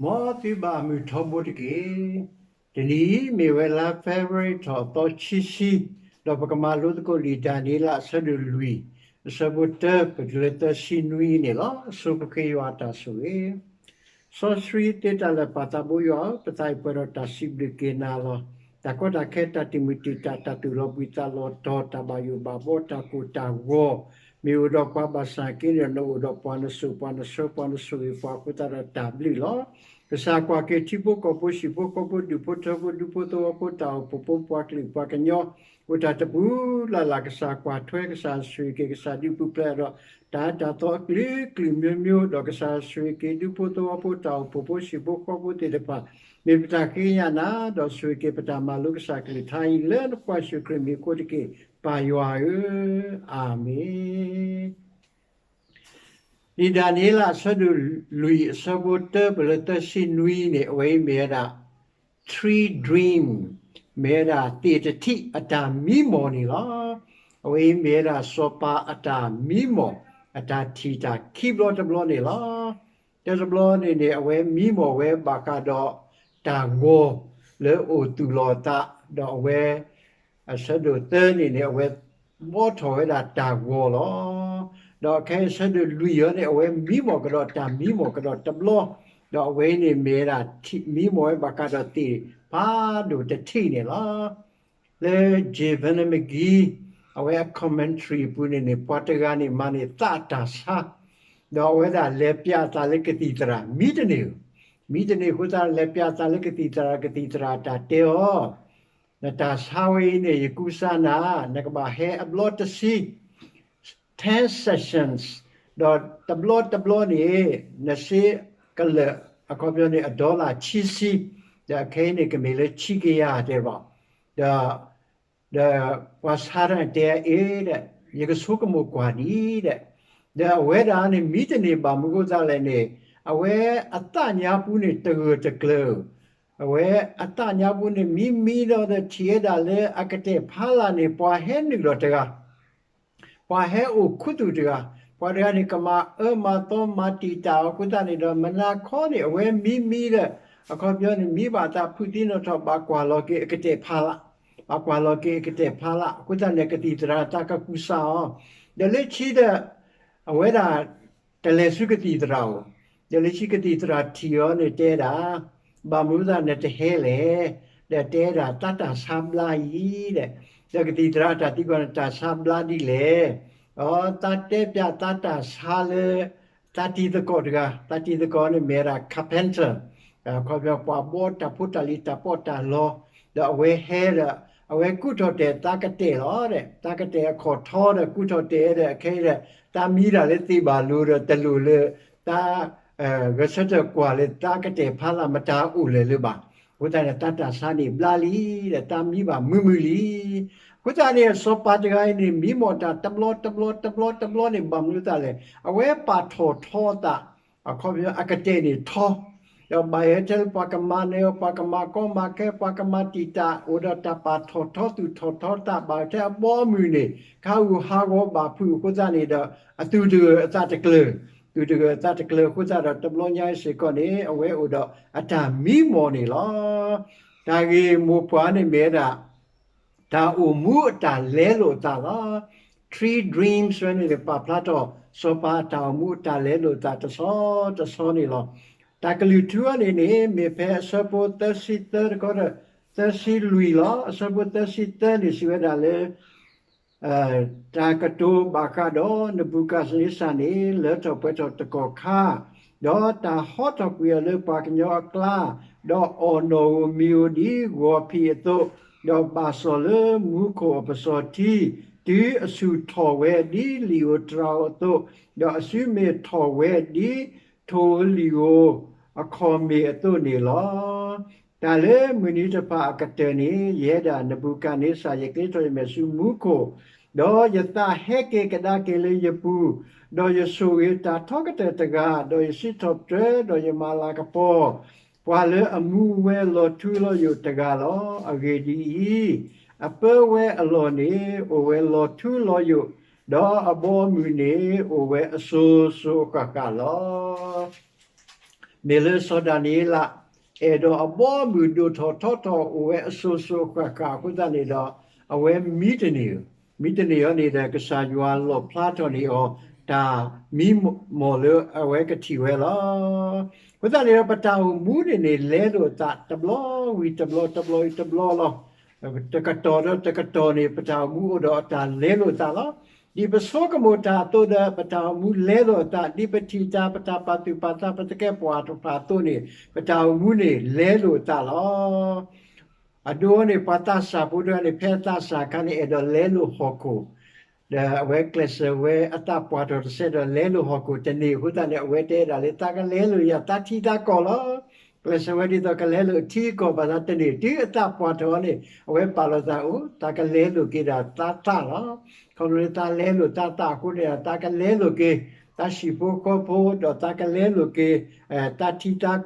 မ်သုဘၣ်မုၢ်ထီဘိတက့ၢ်. တနံၤအံၤမ့ၢ်ဝဲလါ February ထီၣ်အသီခံဆံ, ဒီးပကမၤလိသကိးလံာ်ဒၤနံးယ့လးအဆၢဒိၣ်လွံၢ်, အဆၢဖိတၢ ပတုၤလၢသၢဆံနွံန့ၣ်လီၤ. အဆိပဃ့ယွၤအတၢ်ဆိၣ်ဂ့ၤ စီဆှံသ့တၢ်လၢာ်ပၢ်သးဘိယွၤဧၢ, ပသးအံၤပှဲၤဒီးတၢ်စံးဘျုးက့ၤနၤလီၤ. တၢ်ကီတၢ်ခဲ တၢ်တံာ်မုၢ်တံာ်တာ် တၢ်တူၢ်လိာ်ဘှံးသးလီၤတီၤ တၢ်ဘၣ်ယိၣ်ဘၣ်ဘီ တၢ်ကိၢ်တၢ်ဂီၤ မ့ၢ်အိၣ်ဒီးပှၤဘၣ်ဆၣ်က့န့ၣ် နအိၣ်ဒီးပှၤ နဆိၣ်ပှၤ နဆှၢပှၤ နဆိၣ်ဂ့ၤပှၤအဃိသတးဒီးတၢ်ဘျုးလီၤ. ကစၢ်ကွၢ်က့ၤထံဖိကီၢ်ဖိ ဟံၣ်ဖိဃီဖိ ဒူၣ်ဖိထၢဖိ ဒူဖိသဝီဖိ တၢ်အိၣ်ဖှိၣ်ဖိ ပှၤကလုာ်ပှၤကညီ အိၣ်တၢ်တပူၤလၢ်လၢ် ကစၢ်ကွၢ်ထွဲ ကစၢ်ဆိၣ်ဂ့ၤက့ၤ ကစၢ်ဒုးပူၤဖျဲးဒီး တၢ်အၢတၢ်သီအကလုာ်ကလုာ်မျိုးမျိုး ဒီးကစၢ်ဆိၣ်ဂ့ၤက့ၤဒူဖိသဝီဖိ တၢ်အိၣ်ဖှိၣ်ဖိ ဟံၣ်ဖိဃီဖိသ့ၣ်တဖၣ် မ့ၢ်ပတၢ်ဃ့ကညးနၤ ဒီးဆိၣ်ဂ့ၤက့ၤပတၢ်မၤလိကစၢ်ကလုၢ်ကထါအံၤ လၢနဖိယ့ၣ်ၡူးခရံာ်မံၤအဃိတက့ၢ်, ပၢ်ယွၤဧၢ, အၤမ့ၣ်. လံာ်ဒၤနံးယ့လးအဆၢဒိၣ်လွံၢ်အဆၢဖိတၢ ပတုၤလၢသၢဆံနွံန့ၣ် အဝဲအံၤမ့ၢ်ဝဲဒၣ် three dream, မ့ၢ်ဝဲဒၣ်သ့ၣ်တထံၣ်အတၢ်မံမီၢ်န့ၣ်လီၤ. အဝဲအံၤမ့ၢ်ဝဲဒၣ်စီၤပၤအတၢ်မံမီၢ် အတၢ်ထံၣ်တၢ်ခံဘျီတဘျီန့ၣ်လီၤ. တၢတဘျီန့ၣ်န့ၣ် အဝဲမံမီၢ်ဝဲဘၣ်ဃးဒီးတၢ်ဂီၤလၢအိၣ်သူၣ်လီၤအသး, ဒီးအဝဲ အဆၢဒိၣ်သၢန့ၣ်န့ၣ် အဝဲဘှီထီၣ်ဝဲဒၣ်တၢ်ဂီၤလီၤ. ဒီးခဲအံၤအဆၢဒိၣ်လွံၢ်အံၤန့ၣ် အဝဲမံမီၢ်ကဒီးတၢ်မံမီၢ်ကဒီးတဘျီ, ဒီးအဝဲအံၤန့ၣ်မ့ၢ်ဝဲဒၣ် မံမီၢ်ဝဲဘၣ်ဃးဒီးသ့ၣ်ဖးဒိၣ်တထံၣ်န့ၣ်လီၤ. လၢ J Vernon McGee အဝဲအ commentary အပူၤန့ၣ်န့ၣ် ပှၤတဂၤန့ၣ်မၤန့ၢ်သးအတၢ်ဆါ, ဒီးအဝဲဒၣ်လဲၤပျးအသးလၢကသံၣ်သရၣ် မံတန့ၢ်ဧိၤ, မံတန့ၢ်အဃိသတး လဲၤပျးအသးလၢကသံၣ်သရၣ် ကသံၣ်သရၣ်တၢ်တဲအီၤ နတၢ်ဆါဝဲအံၤန့ၣ် ယကူစါနၤ, နကဘၣ်ဟဲအဘျီတဆံ ten sessions, ဒီးတဘျီတဘျီန့ၣ် နစ့ကလၢာ် အခီပညီန့ၣ် အ dollar ခံဆံ, ဒီးအခဲအံၤန့ၣ် ကမ့ၢ်လၢခံကယၤတဲဘၣ်, ဒီး ဒီးပှၤဆါတၢ်န့ၣ်တဲအီၤ အ့ ဒီး ယကဆိကမိၣ်ကွၢ်ဒံးဒီး, ဒီးအဝဲဒၣ်န့ၣ် မံတန့ၢ်ဘၣ်မနုၤအဃိသတးလဲၣ်န့ၣ်, အဝဲအသးညါပူၤန့ၣ် တဂၢၢ်တကျၢၤ, အဝဲအသးညါပူၤန့ၣ် မံမံဒီးဒီးထံၣ်ဝဲဒၣ်လၢအကတဲာ်ဖးလၢ်န့ၣ် ပှၤဟဲနုာ်လီၤတဂၤ ပှၤဟဲအိၣ်ခူသူၣ်တဂၤ, ပှၤတဂၤန့ၣ် ကမၤအၢမၤသီမၤတံာ်တာ်အီၤအဃိသတးန့ၣ်ဒီး မုၢ်နၤခီန့ၣ် အဝဲမံမံဒီး အခီပညီန့ၣ် မံဘၣ်အသးဖုးသံနီၣ်ထီၣ် ဘၣ်ကွၢ်လီၤက့ၤအကတဲာ်ဖးလၢ်, ဘၣ်ကွၢ်လီၤက့ၤအကတဲာ်ဖးလၢ် အဃိသတးန့ၣ် ကသံၣ်သရၣ်တၢ်ကကူစါအီၤ, ဒီးလၢခံဒီး အဝဲဒၣ် တလဲၤဆူကသံၣ်သရၣ်အအိၣ်, ဒီးလၢခံကသံၣ်သရၣ်ထံၣ်အီၤန့ၣ်တဲဒၣ်, ဘၣ်မနုၤအဃိသတးနတဟဲလဲၣ်, ဒီးတဲဒၣ် တၢ်တၢ်ဆါဘျါအံၤဒီး, ဒီးကသံၣ်သရၣ်အတၢ်သံကွၢ်န့ၣ် တၢ်ဆါဘျါဒ်လဲၣ်, ဒီးတၢ်တဲပျးတၢ်တၢ်ဆါလၢ တၢ်တံၤသကိးတဂၤ, တၢ်တံၤသကိးန့ၣ်မ့ၢ်ဝဲဒၣ် carpenter, အခီပညီပှၤဘှီတၢ်ဖိတၢ်လံၤတၢ်ပီးတၢ်လီ, ဒီးအဝဲဟဲဒီး အဝဲကူၣ်ထီၣ်တဲာ်သးကတဲာ်လီၤဒီး သးကတဲာ်အခီၣ်ထီဒီးကူၣ်ထီၣ်တဲာ်ဒီး အခဲအံၤဒီး သးမံတၢ်လၢသ့ၣ်ဘၣ်လိၤဒီးတလိၣ်လၢ သး ဂဲၤဆၢထၢၣ်ကွၢ်လၢသးကတဲာ်ဖးလၢ်မတၤအိၣ်လဲၣ်လၢၤဘၣ်, အဃိသတးန့ၣ် တၢ်တၢ်ဆါန့ၣ်ဘျါလံ, ဒီးသးမံဘၣ်မုာ်မုာ်လံ. အဃိသတးန့ၣ် စီၤပၤတဂၤအံၤန့ၣ် မံမီၢ်တၢ်တဘျီတဘျီတဘျီတဘျီန့ၣ် ဘၣ်မနုၤအဃိသတးလဲၣ်, အဝဲပာ်ထီၣ်ထီအသး, အခီပညီအကတဲာ်န့ၣ်ထီ, ဒီးဘၣ်ယဲၢ်ထဲလၢပှၤကမၤနၢၤအီၤ ပှၤကမၤကီမၤခဲ ပှၤကမၤတံာ်တာ် အိၣ်ဒီးတၢ်ပာ်ထီၣ်ထီသူၣ်ထီၣ်ထီသး ဘၣ်ထဲအဘီအမုၢ်န့ၣ် ခးဂူာ်ဟးဂီၤဘၣ်ဖုးအဃိသတးန့ၣ်ဒီး အသူၣ်တဂၢၢ်အသးတကျၢၤ, သူၣ်တဂၢၢ်အသးတကျၢၤအဃိသတးဒီး တဘျီညါအံၤစ့ၢ်ကီးန့ၣ် အဝဲအိၣ်ဒီးအတၢ်မံမီၢ်န့ၣ်လီၤ. တၢ်ဂ့ၢ်မိၢ်ပှၢ်န့ၣ်မ့ၢ်ဝဲဒၣ် တၢ်အိၣ်မူအတၢ်လဲလိာ်အသးလီၤ. Three dreams ဝဲန့ၣ်န့ၣ် ပာ်ဖျါထီၣ် စီၤပၤအတၢ်အိၣ်မူအတၢ်လဲလိာ်အသးတဆီတဆီန့ၣ်လီၤ. တၢ်ကလုၢ်ထူအံၤန့ၣ်န့ၣ် မ့ၢ်ဖဲအဆၢဖိသၢဆံသၢတခီဒီး သၢဆံလွံၢ်လီၤ. အဆၢဖိသၢဆံသၢန့ၣ် စံးဝဲဒၣ်လၢ တၢ်ကတိၤဘၣ်ဃးဒီး နဘူၤခၣ်နံစၢ်န့ၣ် လၢထီၣ်ပှဲၤထီၣ်တကီၢ်ခါ, ဒီးတၢ်ဟီထီၣ်ကွံာ်အီၤလၢပှၤကညီအကျါ, ဒီးအီၣ်နီၣ်ဧိၤမံၤဧိၤဒ်ဂီၤဖံးအသိး, ဒီးဘၣ်စီၣ်လၢမူခိၣ်အပစီၤထံ, တုၤအဆူၣ်ထီၣ်ဝဲဒ်လံာ်ဧိၤတြၤဧိၤအသိး, ဒီးအစုမ့ၢ်ထီၣ်ဝဲဒ်ထိၣ်ဧိၤလံာ်ဧိၤအခီၣ်မ့ၣ်အသိးန့ၣ်လီၤ. တၢ်လၢမုၢ်နံၤတဖၣ်အကတၢၢ်န့ၣ် ယဲဒၣ်နဘူၤခၣ်နံစၢ် ယကျ့ထီၣ်ယမဲာ်ဆူမူခိၣ်, ဒီးယသးဟဲက့ၤကဒါက့ၤလၢယပူၤ, ဒီးယဆိၣ်ဂ့ၤတၢ်ထီကတၢၢ်တဂၤ, ဒီးယစံးထီၣ်ပတြၢၤဒီးယမၤလၤကပီၤ, ပှၤလၢအမူဝဲလီၤထူလီၤယိာ်တဂၤလီၤ. အဂ့ၢ်ဒ်အံၤ, အပၢဝဲအလီၢ်န့ၣ် အိၣ်ဝဲလီၤထူလီၤယိာ်, ဒီးအဘီအမုၢ်န့ၣ် အိၣ်ဝဲအစိၤစိၤအဃၣ်ဃၣ်လီၤ. မ့ၢ်လၢစီၤဒၤနံးယ့လး အဲၣ်ဒိးအဘီအမုၢ်ဒိၣ်ထီၣ်ထီထီၣ်အိၣ်ဝဲအစိၤစိၤဃၣ်ဃၣ်အဃိသတးန့ၣ်ဒီး အဝဲမံတန့ၢ်, မံတန့ၢ်အီၤန့ၣ်ဒီး ကစၢ်ယွၤလီၣ်ဖျါထီၣ်န့ၢ်အီၤ တၢ်မံမီၢ်လၢအဝဲကထံၣ်ဝဲလီၤ. အဃိသတးန့ၣ်ဒီး ပတၢ်အိၣ်မူန့ၣ်န့ၣ် လဲလိာ်အသးတဘျီဝံၤတဘျီ တဘျီဝံၤတဘျီလီၤ. တကတီၢ်ဒီးတကတီၢ်န့ၣ် ပတၢ်အိၣ်မူအိၣ်ဒီးအတၢ်လဲလိာ်အသးလီၤ. ဒ်ပဆိကမိၣ်တၢ်အသိးဒီး ပတၢ်အိၣ်မူလဲလိာ်အသး, ဒ်ပထံၣ်တၢ် ပတၢ်ပာ်သူၣ်ပာ်သး ပသကဲးပဝးတဖၣ်အသိးန့ၣ် ပတၢ်အိၣ်မူန့ၣ်လဲလိာ်အသးလီၤ. အဒိန့ၣ် ပှၤသးစၢ်ဖိတဂၤန့ၣ် ဖဲအသးစၢ်အခါန့ၣ် အဲၣ်ဒိးလဲလိာ်ဟီၣ်ခိၣ် ဒီးအဝဲကျဲးစၢးဝဲအသးပှၢ်ထီၣ်တစဲးဒီးလဲလိာ်ဟီၣ်ခိၣ်တန့ၢ်အဃိသတးန့ၣ် အဝဲတဲဒၣ်လၢ သးကလဲလိာ်ယၤ သးထံသးကီၢ်လီၤ. ကျဲးစၢးဝဲဒ်သိးကလဲလိာ်အထံအကီၢ်ဘၣ်ဆၣ်တန့ၢ် တုၤအသးပှၢ်ထီၣ်န့ၣ် အဝဲပာ်လီၤသးအိၣ် သးကလဲလိာ်က့ၤဒၣ်သးသးလီၤ. ခီဖျိလၢသးလဲလိာ်သးသးအဃိန့ၣ် သးကလဲလိာ်က့ၤ သးဟံၣ်ဖိဃီဖိ ဒီးသးကလဲလိာ်က့ၤ သးထံသးကီၢ်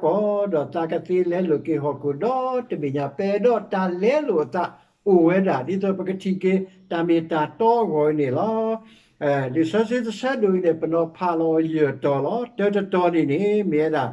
ဒီးသးကသ့လဲလိာ်က့ၤဟီၣ်ခိၣ်ဒီတဘ့ၣ်ညါ ပအဲၣ်ဒိးတၢ်လဲလိာ်အသးအိၣ်ဝဲဒၣ် ဒ်သိးပကထံၣ်က့ၤတၢ်မ့ၢ်တၢ်တီအဂီၢ်အံၤန့ၣ်လီၤ. လံာ်စီဆှံတဆၢဒိၣ်အံၤန့ၣ် ပနီၤဖးလီၤယဲၢ်တီၤလီၤ. တၢတတီၤန့ၣ်န့ၣ် မ့ၢ်ဝဲဒၣ်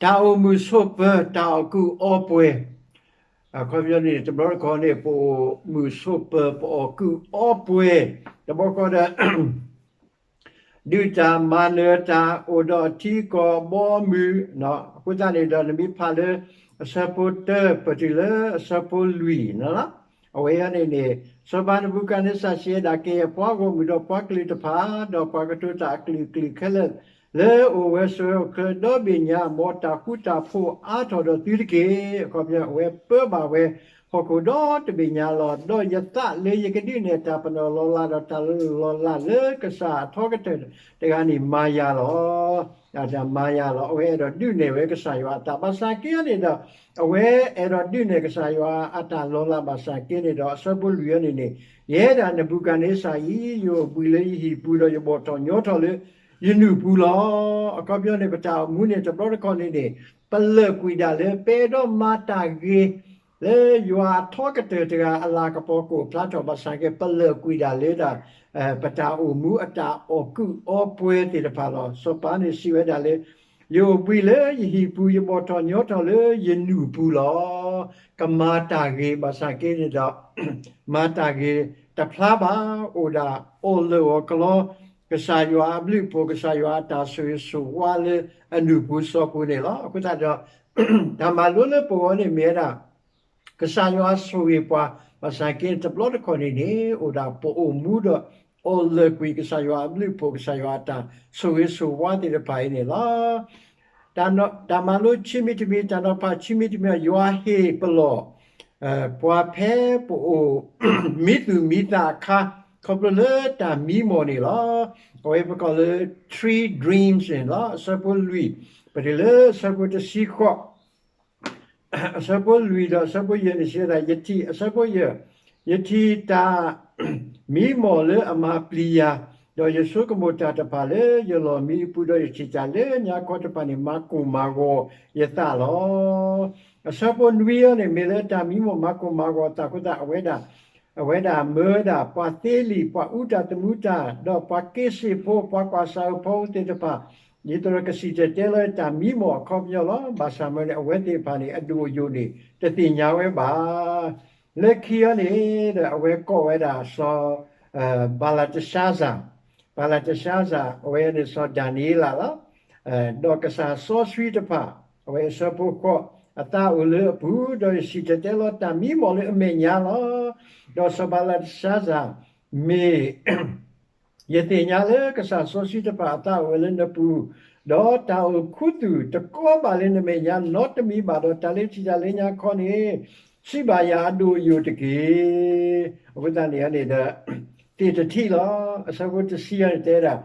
တၢ်အိၣ်မုာ်ဆိးပၢၤ တၢ်အီၣ်ကုးအီပှဲၤ အခီပညီန့ၣ် တဘျီတခီၣ်န့ၣ် ပအိၣ်မုာ်ဆိးပၢၤ ပအီၣ်ကုးအီပှဲၤ တဘျီဃီဒီး ဒုးတၢ်မၤနၢၤတၢ် အိၣ်ဒီးအထံအကီၢ်အဘီအမုၢ်, အဃိသတးန့ၣ်ဒီး နမ့ၢ်ဖးလၢ အဆၢဖိတၢ ပတုၤလၢအဆၢဖိလွံၢ်န့ၣ်လီၤ. အဝဲအံၤန့ၣ်န့ၣ် စီၤပၤနဘူၤခၣ်နံစၢ်စံးဝဲဒၣ် ကယဲၢ်ပှၤဂီၢ်မုၢ်ဒီးပှၤကလုာ်တဖၣ် ဒီးပှၤကတိၤတၢ်အကလုာ်ကလုာ်ခဲလၢာ် လၢအိၣ်ဝဲဆိးဝဲအိၣ်ချၢဒီဘ့ၣ်ညါ မ်တၢ်ဃူတၢ်ဖိးအါထီၣ်ဒီးသုတက့ၢ်. အခီပညီအဝဲပၢဘၣ်ဝဲ ဟီၣ်ခိၣ်ဒီတဘ့ၣ်ညါလီၤ. ဒီးယသးလၢယကဒုးနဲၣ်တၢ်ပနီၣ်လီၤလး ဒီးတၢ်လီၤလးလၢကစၢ်အထီကတၢၢ်တဂၤန့ၣ် မၤယၤလီၤ. တၢ်မၤယၤလီၤ. အဝဲအဲၣ်ဒိးဒုးနဲၣ်ဝဲကစၢ်ယွၤအတၢ်ဘၣ်ဆၣ်က့န့ၣ်ဒီး အဝဲအဲၣ်ဒိးဒုးနဲၣ်ကစၢ်ယွၤအတၢ်လီၤလးဘၣ်ဆၣ်က့န့ၣ်ဒီး အဆၢဖိလွံၢ်အံၤန့ၣ်န့ၣ် ယဲဒၣ်နဘူၤခၣ်နံစၢ်အံၤ ယအိၣ်ဘှံးလၢယဟံၣ်ပူၤ ဒီးယဘီၣ်ထီၣ်ညီထီၣ်လၢယနုၢ်ပူၤလီၤ. အခီပညီန့ၣ် ပတၢ်အိၣ်မူန့ၣ် တဘျီတခီၣ်န့ၣ်န့ၣ် ပလၢာ်ကွံာ်ဒၣ်လၢ ပအဲၣ်ဒိးမၤတၢ်ဂ့ၤ လၢယွၤအထီကတၢၢ်တဂၤအလၤကပီၤကအိၣ်ဖျါထီၣ်ဘၣ်ဆၣ်က့ ပလၢာ်ကွံာ်ဒၣ်လၢဒၣ် ပတၢ်အိၣ်မူအတၢ်အီၣ်ကုးအီပှဲၤသ့ၣ်တဖၣ်လီၤ. စီၤပၤန့ၣ်စံးဝဲဒၣ်လၢ ယအိၣ်ဘှံးလၢယဟံၣ်ပူၤ ယဘီၣ်ထီၣ်ညီထီၣ်လၢယနုၢ်ပူၤလီၤ. ကမၤတၢ်ဂ့ၤဘၣ်ဆၣ်က့န့ၣ်ဒီး မၤတၢ်ဂ့ၤတဖျါဘၣ် အိၣ်ဒၣ်အီၣ်လၢာ်အီၣ်ကလီ ကစၢ်ယွၤအဘျုးအဖှိၣ် ကစၢ်ယွၤအတၢ်ဆိၣ်ဂ့ၤဆိၣ်ဝါလၢအနုၢ်ပူၤစီပူၤန့ၣ်လီၤ. အဃိသတးဒီး တၢ်မၤလိလၢပဂီၢ်န့ၣ်မ့ၢ်ဝဲဒၣ် ကစၢ်ယွၤဆိၣ်ဂ့ၤပှၤ ဘၣ်ဆၣ်က့န့ၣ် တဘျီတခီၣ်န့ၣ်န့ၣ် အိၣ်ဒၣ်ပအိၣ်မူဒီး အီၣ်လၢာ်ကွံာ်ကစၢ်ယွၤအဘျုးအဖှိၣ် ကစၢ်ယွၤအတၢ်ဆိၣ်ဂ့ၤဆိၣ်ဝါသ့ၣ်တဖၣ်အံၤန့ၣ်လီၤ. တၢ်မၤလိခံမံၤတမံၤ တၢ်နီၤဖးခံမံၤတမံၤ ယွၤဟ့ၣ်ပလီၢ် ပှၤဖဲပအိၣ် မံသူၣ်မံသးအခါ ခီဖျိလၢတၢ်မံမီၢ်န့ၣ်လီၤ. အဝဲပကိးလၢ three dreams န့ၣ်လီၤ. အဆၢဖိလွံၢ် ပတုၤလၢအဆၢဖိတဆံဃိး အဆၢဖိလွံၢ်ဒီးအဆၢဖိယဲၢ်န့ၣ်စံးဝဲဒၣ် ယထံၣ် အဆၢဖိယဲၢ် ယထံၣ်တၢ်မံမီၢ်လၢအမၤပျံၤယၤ, ဒီးယဆိကမိၣ်တၢ်တဖၣ်လၢယလီၢ်မံအပူၤ, ဒီးယထံၣ်တၢ်လၢညါခီတဖၣ်န့ၣ် မၤကိၢ်မၤဂီၤယသးလီၤ. အဆၢဖိနွံအံၤန့ၣ် မ့ၢ်လၢတၢ်မံမီၢ်မၤကိၢ်မၤဂီၤအသးအဃိသတး အဝဲဒၣ် အဝဲဒၣ်မၢဝဲဒၣ် ပှၤသ့လံာ် ပှၤအူတၢ်သမူတၢ် ဒီးပှၤက့စ့ၣ်ဖိ ပှၤကွၢ်ဆၣ်အၢဖီအူသ့ၣ်တဖၣ် ဒ်သိးဒီးကစံၣ်တဲၤတဲလီၤတၢ်မံမီၢ်အခီပညီလီၤ. ဘၣ်ဆၣ်မၢန့ၣ် အဝဲသ့ၣ်တဖၣ်န့ၣ် အဒိၣ်အယိာ်န့ၣ် တသ့ၣ်ညါဝဲဘၣ်. လၢခံအံၤန့ၣ်ဒီး အဝဲကိးဝဲဒၣ်စီၤ Belteshazzar, Belteshazzar အဝဲန့ၣ်စီၤဒၤနံးယ့လးလီၤ. ဒီးကစၢ်စီဆှံတဖၣ် အဝဲအဆၢဖိဃိး အသးအိၣ်လၢအပူၤ, ဒီးယစံၣ်တဲၤတဲလီၤတၢ်မံမီၢ်လၢအမဲာ်ညါလီၤ. ဒီးစီၤ Belteshazzar မ့ၢ် ယသ့ၣ်ညါလၢကစၢ်စီဆှံတဖၣ်အသးအိၣ်ဝဲလၢနပူၤ, ဒီးတၢ်အိၣ်ခူသူၣ်တကီဘၣ်လၢနမဲာ်ညါနီတမံၤဘၣ်, ဒီးတၢ်လၢထံၣ်တၢ်လၢညါခီန့ၣ် စံးဘၣ်ယၤအဒိၣ်အယိာ်တက့ၢ်. အဃိသတးန့ၣ်န့ၣ်ဒီး သ့ၣ်တထံၣ်လီၤ. အဆၢဖိတဆံအံၤန့ၣ်တဲဒၣ်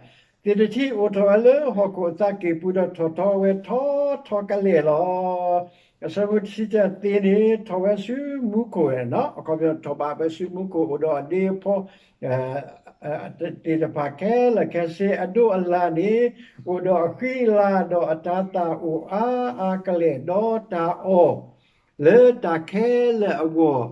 သ့ၣ်တထံၣ်အိၣ်ထီၣ်ဝဲလၢဟီၣ်ခိၣ်အသးကံၢ်ပူၤ ဒီးထီၣ်ထီဝဲထီထီကလဲာ်လီၤ. အဆၢဖိတဆံတၢ သ့ၣ်န့ၣ်ထီၣ်ဝဲဆူမူခိၣ်, အခီပညီထီၣ်ဘးဝဲဆူမူခိၣ် အိၣ်ဒီးအဒ့အဖီ သ့ၣ်တဖၣ်ခဲလၢာ်ခဲဆ့, အဒိၣ်အလၣ်န့ၣ် အိၣ်ဒီးအဃံအလၤ ဒီးအတၤသၣ်အိၣ်အါအါကလဲာ်, ဒီးတၢ်အီၣ် လၢတၢ်ခဲလၢာ်အဂီၢ်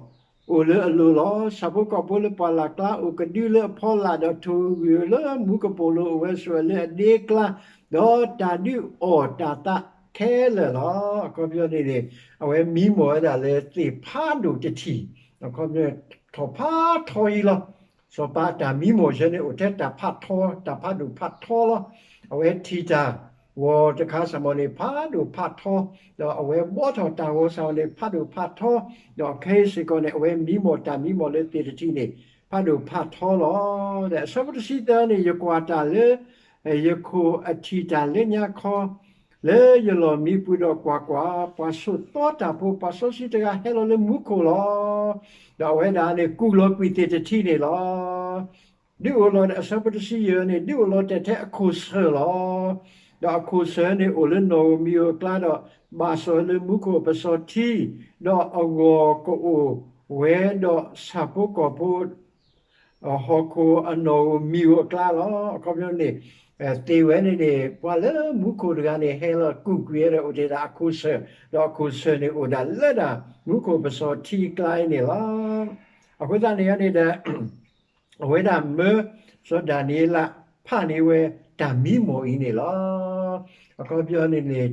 အိၣ်လၢအလိၤလီၤ. ဆၣ်ဖိကီၢ်ဖိလၢပှၢ်လၢ်ကျါအိၣ်ကဒုလၢအဖီလာ်, ဒီးထိၣ်ဂံၢ်လၢမူကပိာ်လိၤအိၣ်ဝဲဆိးဝဲလၢအဒ့ကျါ, ဒီးတၢ်ဒုးအီၣ်တၢ်သးခဲလၢာ်လီၤ. အခီပညီန့ၣ်န့ၣ် အဝဲမံမီၢ်ဝဲဒၣ်လၢသ့ၣ်ဖးဒိၣ်တထံၣ်, အခီပညီ ထီၣ်ဖးထီအံၤလီၤ. စီၤပၤအတၢ်မံမီၢ်ဆၢန့ၣ် အိၣ်ထဲတၢ်ဖးထီ, တၢ်ဖးဒိၣ်ဖးထီလီၤ. အဝဲထံၣ်တၢ်ဂီၤတခါစ့ၢ်ကီးန့ၣ် ဖးဒိၣ်ဖးထီ, ဒီးအဝဲဘှီထီၣ်တၢ်ဂီၤစ့ၢ်ကီးန့ၣ် ဖးဒိၣ်ဖးထီ, ဒီးခဲအံၤစ့ၢ်ကီးန့ၣ် အဝဲမံမီၢ်တၢ်မံမီၢ်လၢသ့ၣ်တထံၣ်န့ၣ် ဖးဒိၣ်ဖးထီလီၤ. ဒီးအဆၢဖိတဆံသၢန့ၣ် ယကွၢ်တၢ်လၢ ယခိၣ်အထံၣ်တၢ်လၢညါခီ လၢယလီၢ်မံပူၤဒီးကွၢ်ကွၢ်, ပှၤဆိးသီတၢ်ဖိ ပှၤစီဆှံတဂၤဟဲလီၤလၢမူခိၣ်လီၤ. ဒီးအဝဲဒၣ်န့ၣ် ကူၣ်လီၤကွံာ်သ့ၣ်တထံၣ်န့ၣ်လီၤ. ဒုးအိၣ်လီၤအဆၢဖိတဆံယဲၢ်န့ၣ် ဒုးအိၣ်လီၤတဲာ်ထဲအခိၣ်ဆၢၣ်လီၤ. ဒီးအခိၣ်ဆၢၣ်န့ၣ်အိၣ်လၢနီၣ်ဧိၤမံၤဧိၤအကျါဒီး ဘၣ်စီၣ်လၢမူခိၣ်အပစီၤထံ, ဒီးအဂီၢ်ကအိၣ်ဝဲဒီးဆၣ်ဖိကီၢ်ဖိ ဟီၣ်ခိၣ်အနီၣ်ဧိၤမံၤဧိၤအကျါလီၤ. အခီပညီန့ၣ် သ့ၣ်ဝဲန့ၣ်န့ၣ် ပှၤလၢမူခိၣ်တဂၤန့ၣ် ဟဲလီၤကူၣ်ကွံာ်ဝဲဒီးအိၣ်တ့ၢ်ဒၣ်အခိၣ်ဆၢၣ်, ဒီးအခိၣ်ဆၢၣ်န့ၣ်အိၣ်ဒၣ်လၢဒၣ်မူခိၣ်ပစီၤထံအကျါအံၤန့ၣ်လီၤ. အဃိသတးန့ၣ်န့ၣ်ဒီး အဝဲဒၣ်မၢ စီၤဒၤနံးယ့လးဖးန့ၢ်ဝဲတၢ်မံမီၢ်အံၤန့ၣ်လီၤ. အခီပညီန့ၣ်န့ၣ်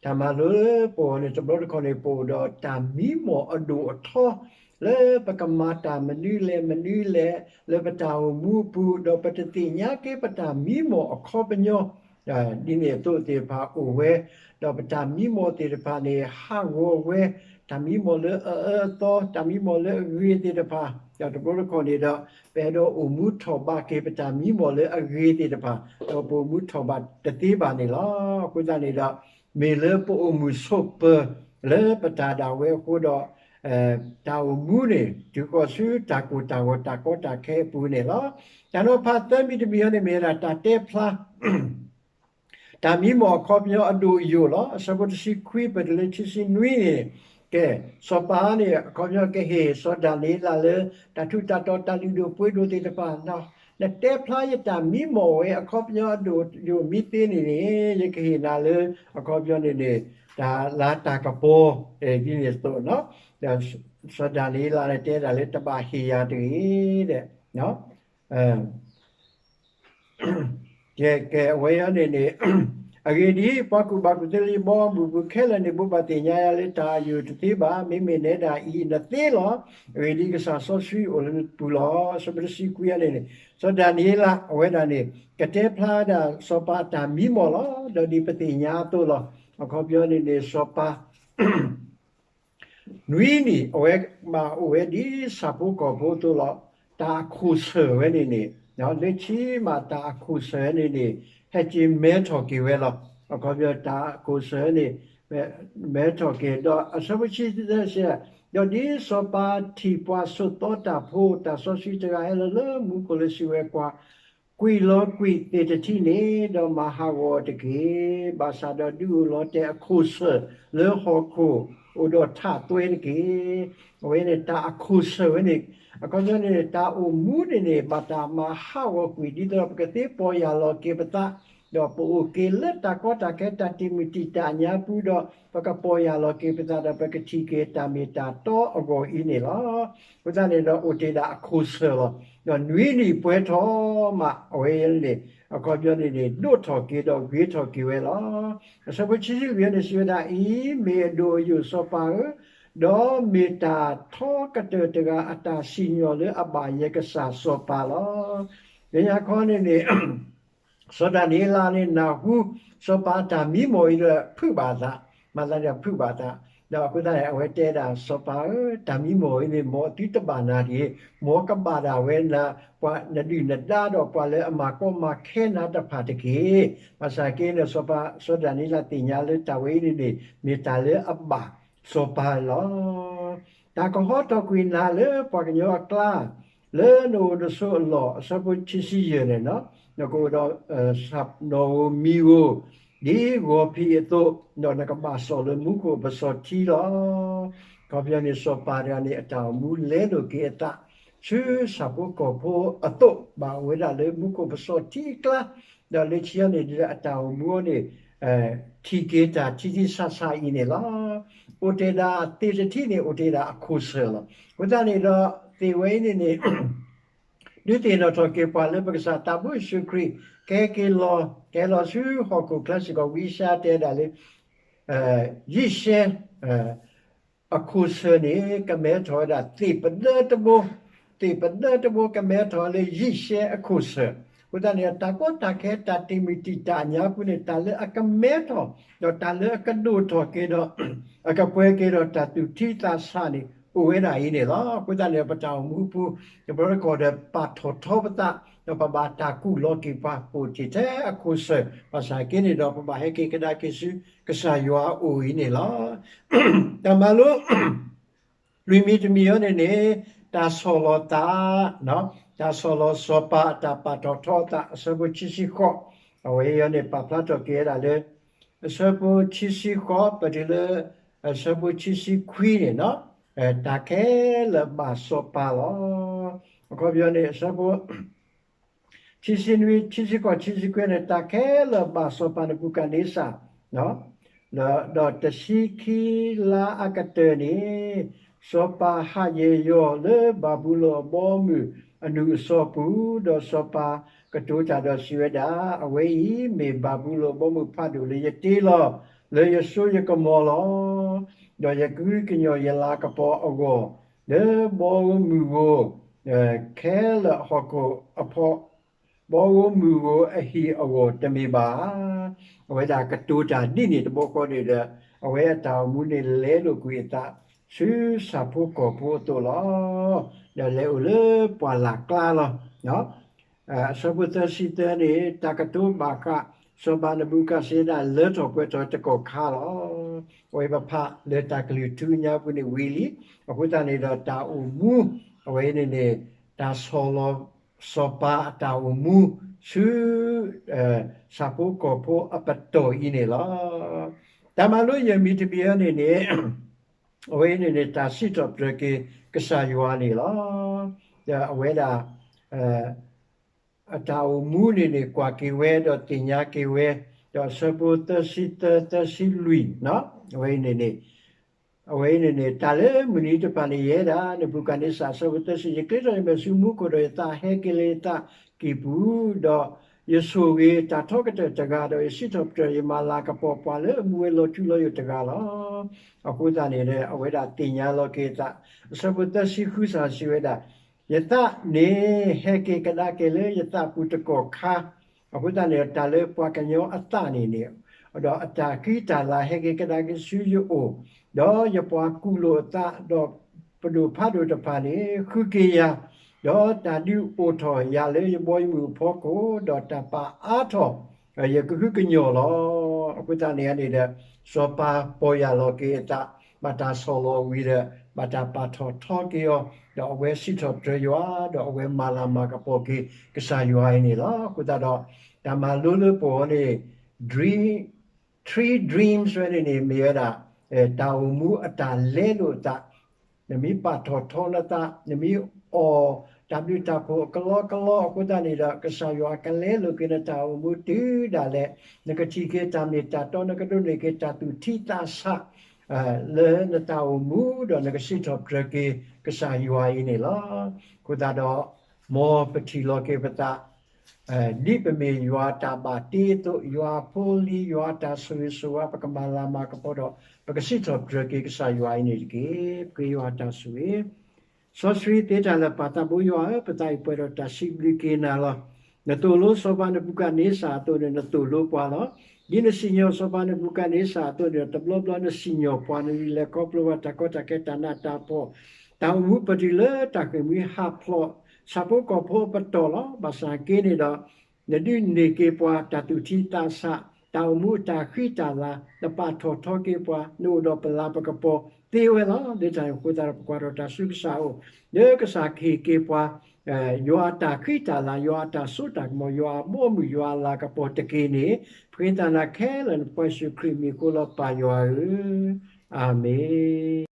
တၢ်မၤလိလၢပအိၣ်န့ၣ် တဘျီတခီၣ်န့ၣ် ပအိၣ်ဒီးတၢ်မံမီၢ်အဒိၣ်အထီ လၢပကမၤတၢ်မနုၤလဲၣ်မနုၤလဲၣ် လၢပတၢ်အိၣ်မူအပူၤ ဒီးပတသ့ၣ်ညါက့ၤပတၢ်မံမီၢ်အခီပညီ ဒ်န့ၣ်အသိးသ့ၣ်တဖၣ်အိၣ်ဝဲ, ဒီးပတၢ်မံမီၢ်သ့ၣ်တဖၣ်န့ၣ် ဟးဂီၤဝဲ, တၢ်မံမီၢ်လၢအအၢအသီ, တၢ်မံမီၢ်လၢအဂ့ၤသ့ၣ်တဖၣ်, ဒီးတဘျီတခီၣ်န့ၣ်ဒီး ပအဲၣ်ဒိးအိၣ်မူထီၣ်ဘးက့ၤပတၢ်မံမီၢ်လၢအဂ့ၤသ့ၣ်တဖၣ်, ဒီးပအိၣ်မူထီၣ်ဘးတသ့ဘၣ်န့ၣ်လီၤ. အဃိသတးန့ၣ်ဒီး မ့ၢ်လၢပအိၣ်မုာ်ဆိးပၢၤလၢပတၢ်ဒၣ်ဝဲအဃိဒီး တၢ်အိၣ်မူန့ၣ် တုၤဃီၤဆူတၢ်ကိၢ်တၢ်ဂီၤတၢ်ကီတၢ်ခဲအပူၤန့ၣ်လီၤ. တၢ်နီၤဖးသၢမံၤတမံၤအံၤန့ၣ် မ့ၢ်ဝဲဒၣ်တၢ်တဲဖျါ တၢ်မံမီၢ်အခီပညီအဒိၣ်အယိာ်လီၤ. အဆၢဖိတဆံခွံ ပတုၤလၢခံဆံနွံန့ၣ်, ကဲ, စီၤပၤန့ၣ် အခီပညီကဟ့ၣ်စီၤဒၤနံးယ့လးလၢ တၢ်ထူးတၢ်တီၤတၢ်လုၢ်ဒိၣ်ပှ့ၤဒိၣ်သ့ၣ်တဖၣ်, နတဲဖျါယတၢ်မံမီၢ်ဝဲအခီပညီအဒိၣ်ယိာ်မံသ့န့ၣ်န့ၣ် ယကဟ့ၣ်နၤလၢ အခီပညီန့ၣ်န့ၣ် တၢ်လၤတၢ်ကပီၤ ဒ်န့ၣ်အသိး, စီၤဒၤနံးယ့လးန့ၣ် တဲဒၣ်လၢတဘၣ်ဟ့ၣ်ယၤတဂ့ၤ ကဲ, ကဲ, အဝဲအံၤန့ၣ်န့ၣ်, အဂ့ၢ်ဒ်အံၤ, ပှၤကူၣ်ဘၣ်ကူၣ်သ့လၢယဘီအမုၢ်ပူၤခဲလၢာ်န့ၣ် ဘိးဘၣ်သ့ၣ်ညါယၤလၢတၢ်အယိာ်တသ့ဘၣ်. မ့မ့ၢ်နဲဒၣ်အံၤနသ့လီၤ. အဂ့ၢ်ဒ်အံၤ, ကစၢ်စီဆှံအိၣ်လၢနပူၤလီၤ. အဆၢဖိတဆံခွံအံၤန့ၣ်န့ၣ်, စီၤဒၤနံးယ့လး အဝဲဒၣ်န့ၣ် ကတဲဖျါဒၣ်စီၤပၤအတၢ်မံမီၢ်လီၤ. ဒီးဒ်ပသ့ၣ်ညါအသိးလီၤ. အခီပညီန့ၣ်န့ၣ် စီၤပၤ နွံနံၣ် အဝဲဘၣ်အိၣ်ဝဲဒ်ဆၣ်ဖိကီၢ်ဖိအသိးလီၤ. တၢ်အခိၣ်ဆၢၣ်ဝဲန့ၣ်န့ၣ်, လၢခံမးတၢ်အခိၣ်ဆၢၣ်ဝဲန့ၣ်န့ၣ် ဟဲက့ၤမဲထီၣ်က့ၤဝဲလီၤ. အခီပညီတၢ်အခိၣ်ဆၢၣ်ဝဲန့ၣ် မဲထီၣ်က့ၤ ဒီးအဆၢဖိခံဆံသၢ, ဒီးဒ်စီၤပၤထံၣ်ပှၤဆိးသီတၢ်ဖိ တၢ်စီဆှံတဂၤဟဲလီၤလၢမူခိၣ်လၢစံးဝဲကွၢ် ကွံာ်လီၤကွံာ်သ့ၣ်တထံၣ်န့ၣ် ဒီးမၤဟးဂီၤအီၤတက့ၢ်. ဘၣ်ဆၣ်ဒီးဒုးအိၣ်လီၤတဲာ်အခိၣ်ဆၢၣ်လၢဟီၣ်ခိၣ် အိၣ်ဒီးထးသွဲတက့ၢ်. အဝဲန့ၣ်တၢ်အခိၣ်ဆၢၣ်ဝဲန့ၣ်, အခီပညီန့ၣ် တၢ်အိၣ်မူန့ၣ်န့ၣ် ဘၣ်တၢ်မၤဟးဂီၤကွံာ် ဒ်သိးဒီးပကသ့ပီၢ်ယၢ်လီၤက့ၤပသး, ဒီးပအိၣ်က့ၤလၢတၢ်ကီတၢ်ခဲတၢ်တံာ်မုၢ်တံာ်တာ်ညါပူၤဒီး ပကပီၢ်ယၢ်လီၤက့ၤပသးဒီး ပကထံၣ်က့ၤတၢ်မ့ၢ်တၢ်တီအဂီၢ်အံၤန့ၣ်လီၤ. အဃိသတးန့ၣ်ဒီး အိၣ်တ့ၢ်ဒၣ်အခိၣ်ဆၢၣ်လီၤ. ဒီးနွံနံၣ်ပှဲၤထီၣ်မး အဝဲန့ၣ် အခီပညီန့ၣ်န့ၣ် ဒိၣ်ထီၣ်က့ၤဒီးဂ့ၤထီၣ်က့ၤဝဲလီၤ. အဆၢဖိခံဆံလွံၢ်န့ၣ် စံးဝဲဒၣ်အံၤ, မ့ၢ်အဒိၣ်အယိာ်စီၤပၤဧၢ, ဒီးမ့ၢ်တၢ်ထီကတၢၢ်တဂၤအတၢ်စံၣ်ညီၣ်လၢအဘၣ်ယဲကစၢ်စီၤပၤလီၤ. လၢညါခီန့ၣ်န့ၣ် စီၤဒၤနံးယ့လးန့ၣ် နၢ်ဟူ စီၤပၤအတၢ်မံမီၢ်အံၤဒီး ဖုးဘၣ်အသး, မၤသးဒ်ဖုးဘၣ်အသး, ဒီးအဃိသတးန့ၣ် အဝဲတဲဒၣ်စီၤပၤဧၢ, တၢ်မံမီၢ်အံၤန့ၣ် မ်အသုတဘၣ်နၤတဂ့ၤ, မ်ကဘၣ်ဒၣ်ဝဲနၤ, ပှၤနဒုၣ်နဒါဒီးပှၤလၢအမၤကီမၤခဲနၤတဖၣ်တက့ၢ်. ဘၣ်ဆၣ်က့န့ၣ် စီၤပၤ စီၤဒၤနံးယ့လးသ့ၣ်ညါလၢတၢ်ဝဲအံၤန့ၣ်န့ၣ် မ့ၢ်တၢ်လၢအဘၣ်စီၤပၤလီၤ. တၢ်ကဟီထီၣ်ကွံာ်နၤလၢပှၤကညီအကျါ လၢနအိၣ်နဆိးအလီၢ်, အဆၢဖိခံဆံယဲၢ်န့ၣ်, နကအိၣ်ဒီး နီၣ်ဧိၤမံၤဧိၤ ဒ်ဂီၤဖံးအသိး, ဒီးနကဘၣ်စိာ်လၢမူခိၣ်ပစီၤထံလီၤ. အခီပညီန့ၣ် စီၤပၤတဂၤန့ၣ် အတၢ်အိၣ်မူလဲလိာ်က့ၤအသး ဆူဆၣ်ဖိကီၢ်ဖိအသိး ဘၣ်အိၣ်ဝဲဒၣ်လၢမူခိၣ်ပစီၤထံအကျါ, ဒီးလၢခံန့ၣ် ဒ်အတၢ်အိၣ်မူန့ၣ် ထံၣ်က့ၤတၢ်ထံထံဆးဆးအံၤန့ၣ်လီၤ. အိၣ်တ့ၢ်ဒၣ်သ့ၣ်တထံၣ်န့ၣ် အိၣ်တ့ၢ်ဒၣ်အခိၣ်ဆၢၣ်လီၤ. အဃိသတးန့ၣ်ဒီး သ့ၣ်ဝဲအံၤန့ၣ်န့ၣ် ဒုးသ့ၣ်နီၣ်ထီၣ်က့ၤပှၤလၢပကစၢ်သးဘိယ့ၣ်ၡူးခရံာ် ကဟဲက့ၤလီၤ ကဟဲလီၤဆူဟီၣ်ခိၣ်ချၢစ့ၢ်ကီး ဝံယၡါယၤတဲဒၣ်လၢ ယံးရှဲ အခိၣ်ဆၢၣ်န့ၣ် ကမဲထီၣ်ဝဲဒၣ်သ့ၣ်ပဒၢတဘိ, သ့ၣ်ပဒၢတဘိကမဲထီၣ်လၢယံးရှဲအခိၣ်ဆၢၣ်. အဃိသတးန့ၣ် တၢ်ကီတၢ်ခဲ တၢ်တ့ၢ်မုၢ်တံာ်တာ်အညါပူၤန့ၣ် တၢ်လၢအကမဲထီၣ် ဒီးတၢ်လၢအကဒိၣ်ထီၣ်က့ၤဒီး အကပှဲၤက့ၤဒီးတၢ်သူၣ်ထံသးဆးန့ၣ် အိၣ်ဝဲဒၣ်အံၤန့ၣ်လီၤ. အဃိသတးန့ၣ် ပတၢ်အိၣ်မူပူၤ တဘျီတခီၣ်ဒီးပာ်ထီၣ်ထီပသး ဒီးပဘၣ်တၢ်ကူၣ်လီၤက့ၤပှၤ ပအိၣ်တ့ၢ်ထဲအခိၣ်ဆၢၣ် ဘၣ်ဆၣ်က့န့ၣ်ဒီး ပဘၣ်ဟဲက့ၤကဒါက့ၤဆူ ကစၢ်ယွၤအအိၣ်အံၤန့ၣ်လီၤ. တၢ်မၤလိ လွံၢ်မံၤတမံၤအံၤန့ၣ်န့ၣ် တၢ်ဆီၣ်လီၤသး, တၢ်ဆီၣ်လီၤစီၤပၤအတၢ်ပာ်ထီၣ်ထီအသး အဆၢဖိခံဆံဃိး, အဝဲအံၤန့ၣ် ပာ်ဖျါထီၣ်က့ၤဝဲဒၣ်လၢ အဆၢဖိခံဆံဃိး ပတုၤလၢ အဆၢဖိခံဆံခွံန့ၣ် တၢ်ခဲလၢာ်ဘၣ်စီၤပၤလီၤ. အခီပညီန့ၣ် အဆၢဖိ ခံဆံနွံ, ခံဆံဃိး, ခံဆံခွံန့ၣ် တၢ်ခဲလၢာ်ဘၣ်စီၤပၤနဘူၤခၣ်န့စၢ်, ဒီးတဆံခံလါအကတၢၢ်န့ၣ် စီၤပၤဟးယဲၤယီၤလၢဘၤဘူလိၣ်အဘီအမုၢ်အနုာ်အစီၤပူၤ, ဒီးစီၤပၤကတိၤတၢ်ဒီးစံးဝဲဒၣ်, အဝဲအံၤမ့ၢ်ဘၤဘူလိၣ်အဘီအမုၢ်ဖးဒိၣ်လၢယတ့လီၤလၢယစိယကမီၤလီၤ. ဒီးယကဟုကညီၢ်ယလၤကပီၤအဂီၢ် လၢဘီဧိၤမုၢ်ဧိၤ ခဲလၢာ်ဟီၣ်ခိၣ်အဖီ ဘီဧိၤမုၢ်ဧိၤအဟံၣ်အဂီၢ်တမ့ၢ်ဘၣ်ဧါ. အဝဲဒၣ်ကတိၤတၢ်ဒ်န့ၣ်တဘျီဃီန့ၣ်ဒီး အဝဲအတၢ်အိၣ်မူန့ၣ်လဲလိာ်ကွံာ်အသး ဆူဆၣ်ဖိကီၢ်ဖိအသိးလီၤ. ဒီးလဲၤအိၣ်လၢပှၢ်လၢ်ကျါလီၤ. အဆၢဖိသၢဆံသၢန့ၣ် တၢ်ကတိၤဘၣ်ဃး စီၤပၤနဘူၤခၣ်စ့နၤ လၢထီၣ်ပှဲၤထီၣ်တကီၢ်ခါလီၤ. အဝဲပဖးလၢတၢ်ကလုၢ်ထူညါပူၤန့ၣ်ဝံၤလံ. အဃိသတးန့ၣ်ဒီးတၢ်အိၣ်မူ အဝဲအံၤန့ၣ်န့ၣ် တၢ်ဆီၣ်လီၤ စီၤပၤအတၢ်အိၣ်မူ ဆူ ဆၣ်ဖိကီၢ်ဖိအပတီၢ်အံၤန့ၣ်လီၤ. တၢ်မၤလိယဲၢ်မံၤတမံၤအံၤန့ၣ်န့ၣ် အဝဲအံၤန့ၣ်န့ၣ် တၢ်စံးထီၣ်ပတြၢၤက့ၤကစၢ်ယွၤန့ၣ်လီၤ. ဒီးအဝဲဒၣ် အတၢ်အိၣ်မူန့ၣ်န့ၣ် ကွၢ်က့ၤဝဲဒီးသ့ၣ်ညါက့ၤဝဲ, ဒီးအဆၢဖိသၢဆံသၢ သၢဆံလွံၢ် အဝဲအံၤန့ၣ်န့ၣ် အဝဲအံၤန့ၣ်န့ၣ် တၢ်လၢမုၢ်နံၤတဖၣ်န့ၣ် ယဲဒၣ် နဘူၤခၣ်န့စၢ် အဆၢဖိသၢဆံ ယကျ့ထီၣ်ယမဲာ်ဆူမူခိၣ်ဒီး ယသးဟဲက့ၤလၢယသးကံၢ်ပူၤ, ဒီးယဆိၣ်ဂ့ၤတၢ်ထီကတၢၢ်တဂၤ, ဒီးယစံးထီၣ်ပတြၢၤယမၤလၤကပီၤပှၤလၢအမူဝဲလီၤထူလီၤယိာ်တဂၤလီၤ. အဃိသတးန့ၣ် အဝဲဒၣ်သ့ၣ်ညါလီၤက့ၤအသး အဆၢဖိသၢဆံဃုစၢ်စံးဝဲဒၣ်, ယသးန့ၣ်ဟဲက့ၤကဒါက့ၤလၢယသးပူၤတကီၢ်ခါ, အဃိသတးန့ၣ် တၢ်လၢပှၤကညီအသးန့ၣ်န့ၣ် ဒီးအတၢ်ဃံတၢ်လၤဟဲက့ၤကဒါက့ၤဆူယအိၣ်, ဒီးယပှၤကူၣ်လိာ်အသး, ဒီးပဒိၣ်ဖးဒိၣ်တဖၣ်န့ၣ် ဃုက့ၤယၤ, ဒီးတၢ်ဒုးအိၣ်ထီၣ်ယၤလၢယဘီယမုၢ်အဖီခိၣ်, ဒီးတၢ်ပာ်အါထီၣ် ယကဟုကညီၢ်လီၤ. အဃိသတးန့ၣ်န့ၣ်ဒီး စီၤပၤပီၢ်ယၢ်လီၤက့ၤအသး, ဘၣ်တၢ်ဆီၣ်လီၤဝံၤဒီး ဘၣ်တၢ်ပာ်ထီၣ်ထီက့ၤအီၤ, ဒီးအဝဲစံးထီၣ်ပတြၢၤယွၤ, ဒီးအဝဲမၤလၤမၤကပီၤက့ၤကစၢ်ယွၤအံၤန့ၣ်လီၤ. အဃိသတးဒီး တၢ်မၤလိလၢပဂီၢ်န့ၣ် three dreams ဝဲန့ၣ်န့ၣ် မ့ၢ်ဝဲဒၣ် တၢ်အိၣ်မူအတၢ်လဲလိာ်အသး, နမ့ၢ်ပာ်ထီၣ်ထီနသး, နမ့ၢ်အီၣ်တၢ်ဘျုးတၢ်ဖှိၣ်အကလီကလီအဃိသတးန့ၣ်ဒီး ကစၢ်ယွၤကလဲလိာ်က့ၤနတၢ်အိၣ်မူတုၤဒၣ်လဲာ်, နကထံၣ်က့ၤတၢ်မ့ၢ်တၢ်တီ, နကဒိးန့ၢ်က့ၤတၢ်သူၣ်ထံသးဆး လၢနတၢ်အိၣ်မူ, ဒီးနကစံးထီၣ်ပတြၢၤက့ၤကစၢ်ယွၤအံၤန့ၣ်လီၤ. အဃိသတးဒီး မ်ပထံၣ်လီၤက့ၤပသး ဒ်ပမ့ၢ်ယွၤအတၢ်ဘၣ်တ့အသိး, ယွၤအဖိအလံၤ, ယွၤအတၢ်ဆိၣ်ဂ့ၤဆိၣ်ဝါ, ပကမၤလၤမၤကပီၤဒီး ပကစံးထီၣ်ပတြၢၤက့ၤကစၢ်ယွၤအံၤန့ၣ်တက့ၢ်. ပဃ့ယွၤအတၢ်ဆိၣ်ဂ့ၤ စီဆှံသ့တၢ်လၢာ်ပၢ်သးဘိယွၤဧၢ, ပသးအံၤပှဲၤဒီးတၢ်စံးဘျုးက့ၤနၤလီၤ. နသိၣ်လိစီၤပၤနဘူၤခၣ်န့စၢ်အသိးန့ၣ် နသိၣ်လိပှၤလီၤ. ဒ်နစံၣ်ညီၣ်စီၤပၤနဘူၤခၣ်န့စၢ်အသိးန့ၣ်ဒီး တဘျီဘျီနစံၣ်ညီၣ်ပှၤ, နဒုးလဲၤခီဖျိဘၣ်တၢ်ကီတၢ်ခဲတၢ်နးတၢ်ဖှီၣ်, တၢ်အိၣ်မူပတုၤလၢတၢ်ဃ့ၢ်မှံဟးဖျိး ဆၣ်ဖိကီၢ်ဖိအပတီၢ်လီၤ. ဘၣ်ဆၣ်က့န့ၣ်ဒီး နဒုးန့ၢ်က့ၤပှၤတၢ်သူၣ်ထံသးဆး, တၢ်အိၣ်မူအတၢ်ဃံတၢ်လၤ, နပာ်ထီၣ်ထီက့ၤပှၤ, နအိၣ်ဒီးပလၤပကပီၤသ့ဝဲလီၤ. လၢတၢ်န့ၣ်အဃိသတးဒီး ပကွၢ်ထီၣ်တၢ်ဆူကစၢ်အအိၣ်, လၢကစၢ်ကဟ့ၣ်က့ၤပှၤ ယွၤအတၢ်ဃံတၢ်လၤ, ယွၤအတၢ်စိတၢ်ကမီၤ, ယွၤအဘီအမုၢ်, ယွၤအလၤကပီၤတက့ၢ်န့ၣ်, ပဃ့သးနၤခဲလၢာ် နဖိယ့ၣ်ၡူးခရံာ်မံၤအဃိလီၤ ပၢ်ယွၤဧၢ, အၤမ့ၣ်.